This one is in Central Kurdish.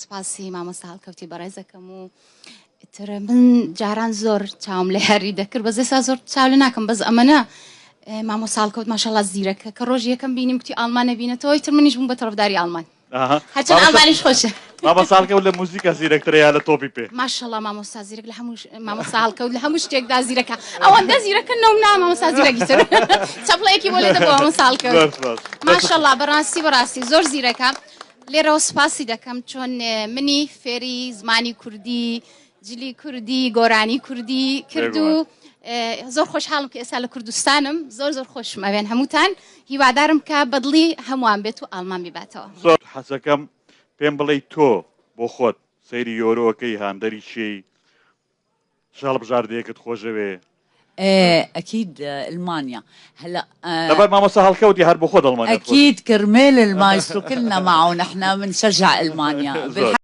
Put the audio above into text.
سپاسی مامۆستا هەڵکەوتی بەڕێزەکەم و ئیتر من جاران زۆر چاوم لە یاری دەکرد بەس ئێستا زۆر چاو لێ ناکەم بەس ئەمەنە مامۆستا هەڵکەوت ماشەڵا زیرەکە کە ڕۆژی یەکەم بینیم کوتی ئاڵمان نەبینێتەوە ئیتر منیش بووم بە تەڕەفداری ئاڵمان هەرچەند ئاڵمانیش خۆشە. مامۆستا هەڵکەوت لە موزیکا زیرەکترە یا لە تۆپی پێ؟ ماشەڵا مامۆستا زیرەک لە هەموو مامۆستا هەڵکەوت لە هەموو شتێکدا زیرەکە ئەوەندە زیرەکە نەوم نا مامۆستا زیرەکی تر چەپڵەیەکی بۆ لێدە بۆ مامۆستا هەڵکەوت ماشەڵا بەڕاستی بەڕاستی زۆر زیرەکە لێرەوە سوپاسی دەکەم چۆن منی فێری زمانی کوردی جلی کوردی گۆرانی کوردی کرد و زۆر خۆشحاڵم کە ئێستا لە کوردستانم زۆر زۆر خۆشم ئەوێن هەمووتان هیوادارم کە بەدڵی هەمووان بێت و ئاڵمان بیباتەوە. زۆر حەزەکەم پێم بڵێی تۆ بۆ خۆت سەیری یۆرۆ ئەکەی هاندەری کێی چ هەڵبژاردەیەکت خۆشەوێ؟ اكيد المانيا هلا لەبەر مامۆستا هەڵکەوتی هەر بۆ خۆت ئەڵمانیات خۆش اكيد كرمال المايسترو كلنا معه نحن بنشجع المانيا. زۆر.